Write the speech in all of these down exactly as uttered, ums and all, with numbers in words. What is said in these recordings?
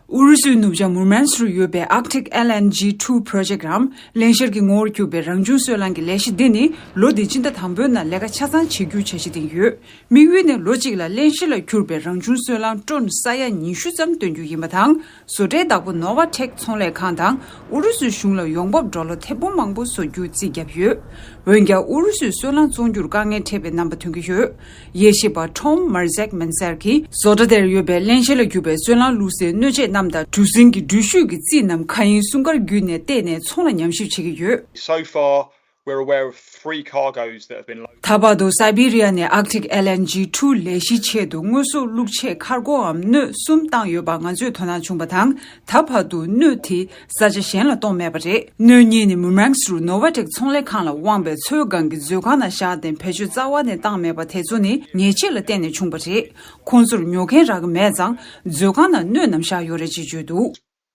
ཨུ་རུ་སུའི་ནུབ་བྱང་མུར་མན་སི་རུ་ཡོད་པའི་Arctic LNG two project་རམ་བརླན་གཤེར་གྱི་ངོ་བོར་གྱུར་པའི་རང་བྱུང་སོལ་རླངས་ཀྱི་ལས་གཞི་འདི་ནི་ལོ་འདིའི་སྤྱི་ཟླ་དང་པོའི་ནང་ལས་ཀ་ཆ་ཚང་བྱེད་རྒྱུའི་འཆར་གཞི་བཏིང་ཡོད། དམིགས་ཡུལ་ནི་ལོ་གཅིག་ལ་བརླན་གཤེར་ལ་གྱུར་པའི་རང་བྱུང་སོལ་རླངས་ཊོན་ས་ཡ་ཉི་ཤུ་ཙམ་བཏོན་རྒྱུ་ཡིན་པ་དང་། བཟོ་གྲྭའི་བདག་པོ་Novatek་ཚོང་ལས་ཁང་དང་ཨུ་རུ་སུའི་གཞུང་ལ་ཡོང་འབབ་ཌོ་ལར་ཐེར་འབུམ་མང་པོ་བཟོ་རྒྱུའི་རྩིས་བརྒྱབ་ཡོད། འོན་ཀྱང་ཨུ་རུ་སུས་སོལ་རླངས་བཙོང་རྒྱུར་དཀའ་ངལ་འཕྲད་པའི་རྣམ་པ་ཐོན་གྱི་ཡོད། དབྱེ་ཞིབ་པ་Tom Marzek Manser་གྱིས་བཟོ་གྲྭ་དེར་ཡོད་པའི་བརླན་གཤེར་ལ་གྱུར་པའི་སོལ་རླངས་བླུགས་སའི་སྣོད་ཆས་རྣམས་དང་གྲུ་གཟིངས་ཀྱི་འགྲུལ་བཞུད་ཀྱི་རྩིས་རྣམས་མཁའ་དབྱིངས་སྲུང་སྐར་བརྒྱུད་ནས་བལྟས་ནས་ཚོང་ལ་ཉམས་ཞིབ་བྱེད་ཀྱི་ཡོད། So far, we're aware of three cargoes that have been loaded. ད་བར་དུ་སའི་བི་རི་ཡ་ནས་Arctic LNG two་ལས་གཞིའི་ཆེད་དུ་དངོས་ཟོག་བླུགས་ཆས་ཁར་གོའམ་སྣོད་གསུམ་བཏང་ཡོད་པ་ང་ཚོས་དོ་སྣང་བྱུང་བ་དང་། ད་བར་དུ་སྣོད་དེ་ས་ཆ་གཞན་ལ་གཏོང་མེད་པ་རེད། སྣོད་གཉིས་ནི་མུར་མན་སི་རུ་Novatek་ཚོང་ལས་ཁང་ལ་དབང་བའི་ཚོའི་སྒང་གི་མཛོད་ཁང་ནང་བཞག་སྟེ་བེད་སྤྱོད་རྩ་བ་ནས་བཏང་མེད་པ་དེ་ཚོ་ནི་ཉེས་ཆད་ལ་བརྟེན་ནས་བྱུང་བ་རེད། ཁོང་ཚོར་ཉོ་མཁན་རག་གི་མེད་ཙང་མཛོད་ཁང་ནང་སྣོད་རྣམས་བཞག་ཡོད་རེད་ཅེས་བརྗོད་འདུག།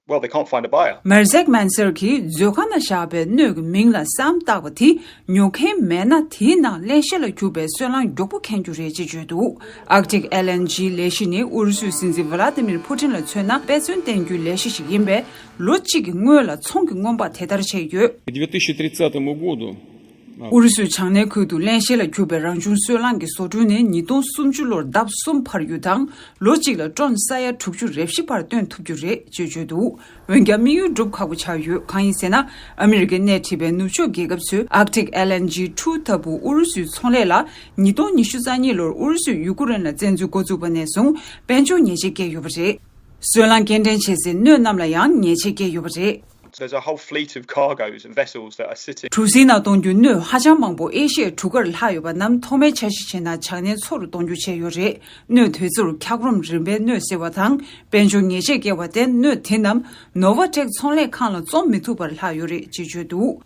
Well, they can't find a buyer. Marzek Manser་གྱིས་མཛོད་ཁང་ནང་བཞག་པའི་སྣོད་ཀྱི་མིང་ལ་སམ་བཏགས་པ་དེ་ཉོ་མཁན་མེད་ན་དེའི་ནང་བརླན་གཤེར་ལ་གྱུར་པའི་སོལ་རླངས་མགྱོགས་པོ་འཁེལ་རྒྱུ་རེད་ཅེས་བརྗོད་འདུག། Arctic LNG་ལས་གཞི་ནི་ཨུ་རུ་སུའི་སྲིད་འཛིན་Vladimir Putin་ལ་མཚོན་ན་དཔེ་མཚོན་བསྟན་རྒྱུའི་ལས་གཞི་ཞིག་ཡིན་པས། ལོ་གཅིག་གི་སྔོན་ལ་ཚོང་གི་སྔོན་དཔག་དེ་ལྟར་བྱས་ཡོད། К две тысячи тридцатому году. ཨུ་རུ་སུའི་བྱང་སྣེ་ཁུལ་དུ་བརླན་གཤེར་ལ་གྱུར་པའི་རང་བྱུང་སོལ་རླངས་ཀྱི་བཟོ་སྐྲུན་ནི་ཉིས་སྟོང་སུམ་ཅུ་ལོར་ལྡབ་གསུམ་འཕར་རྒྱུ་དང་། ལོ་གཅིག་ལ་ཊོན་ས་ཡ་དྲུག་ཅུ་རེ་བཞི་བར་བཏོན་ཐུབ་རྒྱུ་རེད་ཅེས་བརྗོད་འདུག། འོན་ཀྱང་དམིགས་ཡུལ་སྒྲུབ་ཁག་པོ་ཆགས་ཡོད། གང་ཡིན་ཟེར་ན། ཨ་མི་རི་ཀས་སྣེ་ཁྲིད་པའི་ནུབ་ཕྱོགས་རྒྱལ་ཁབ་ཚོས་Arctic LNG two་ལྟ་བུ་ཨུ་རུ་སུའི་ཚོང་ལས་ལ་ཉིས་སྟོང་ཉི་ཤུ་རྩ་གཉིས་ལོར་ཨུ་རུ་སུས་ཡུ་ཀུ་རེན་ལ་བཙན་འཛུལ་འགོ་བཙུགས་པ་ནས་བཟུང་དཔལ་འབྱོར་ཉེས་ཆད་བཀལ་ཡོད་པ་རེད། སོལ་རླངས་སྐྱེལ་འདྲེན་བྱེད་སའི་སྣོད་རྣམས་ལ་ཡང་ཉེས་ཆད་བཀལ་ཡོད་པ་རེད། There's a whole fleet of cargoes and vessels that are sitting. གྲུ་གཟིངས་ནང་གཏོང་རྒྱུའི་སྣོད་ཧ་ཅང་མང་པོ་ཨེ་ཤི་ཡའི་གྲུ་ཁར་ལྷག་ཡོད་པ་རྣམས་ཐོག་མའི་འཆར་གཞི་བྱས་ན་བྱང་སྣེ་མཚོ་རུ་གཏོང་རྒྱུ་བྱས་ཡོད་རེད། སྣོད་དེ་ཚོར་འཁྱགས་རོམ་རིམ་པས་གནོད་སྲིད་པ་དང་དཔལ་འབྱོར་ཉེས་ཆད་བཀལ་བར་བརྟེན་སྣོད་དེ་རྣམས་Novatek་ཚོང་ལས་ཁང་ལ་བཙོང་མི་ཐུབ་པར་ལྷག་ཡོད་རེད་ཅེས་བརྗོད་འདུག།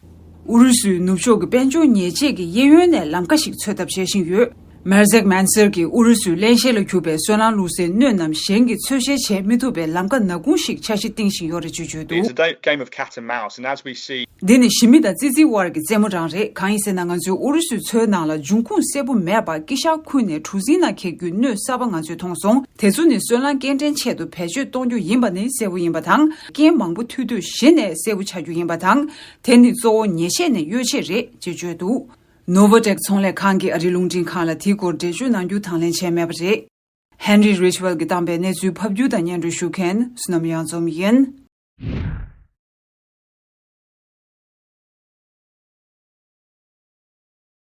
ཨུ་རུ་སུས་ནུབ་ཕྱོགས་ཀྱི་དཔལ་འབྱོར་ཉེས་ཆད་ཀྱི་གཡས་གཡོན་ནས་ལམ་ཁ་ཞིག་འཚོལ་ཐབས་བྱེད་བཞིན་ཡོད། Marzek Manser་གྱིས་ཨུ་རུ་སུས་བརླན་གཤེར་ལ་གྱུར་པའི་སོལ་རླངས་བླུགས་སའི་སྣོད་རྣམས་གཞན་གྱིས་འཚོལ་བཤེར་བྱེད་མི་ཐུབ་པའི་ལམ་ཁ་ནག་ཁུང་ཞིག་འཆར་གཞི་བཏིང་བཞིན་ཡོད་རེད་ཅེས་བརྗོད་It's a འདུག། Da- game of cat and mouse, and as we see འདི་ནི་ཞི་མི་དང་ཙི་ཙིའི་དབར་གྱི་རྩེད་མོ་རང་རེད། གང་ཡིན་ཟེར་ན། ང་ཚོས་ཨུ་རུ་སུའི་མཚོའི་ནང་ལ་འབྱུང་ཁུངས་གསལ་པོ་མེད་པར་དཀྱིལ་ཤག་ཁུར་ནས་གྲུ་གཟིངས་ནང་འཁྱེར་རྒྱུའི་སྣོད་གསར་པ་ང་ཚོས་མཐོང་སོང་། དེ་ཚོ་ནི་སོལ་རླངས་སྐྱེལ་འདྲེན་ཆེད་དུ་བེད་སྤྱོད་གཏོང་རྒྱུ་ཡིན་པ་ནི་གསལ་པོ་ཡིན་པ་དང་། རྐྱེན་མང་པོ་མཐུད་མཐུད་གཞི་ནས་གསལ་པོ་ཆགས་རྒྱུ་ཡིན་པ་དང་། དེ་ནི་གཙོ་བོ་ཉེས་ཆད་ནས་གཡོལ་ཆེད་རེད་ཅེས་བརྗོད་འདུག། Novatek་ཚོང་ལས་ཁང་གིས་ཨ་རིའི་རླུང་འཕྲིན་ཁང་ལ་དེའི་སྐོར་འགྲེལ་བརྗོད་གནང་རྒྱུ་དང་ལེན་བྱས་མེད་པ་རེད། Henry Ridgwell་གིས་བཏང་པའི་གནས་ཚུལ་ཕབ་སྒྱུར་དང་སྙན་སྒྲོན་ཞུ་མཁན་བསོད་ནམས་གཡང་འཛོམས་ཡིན།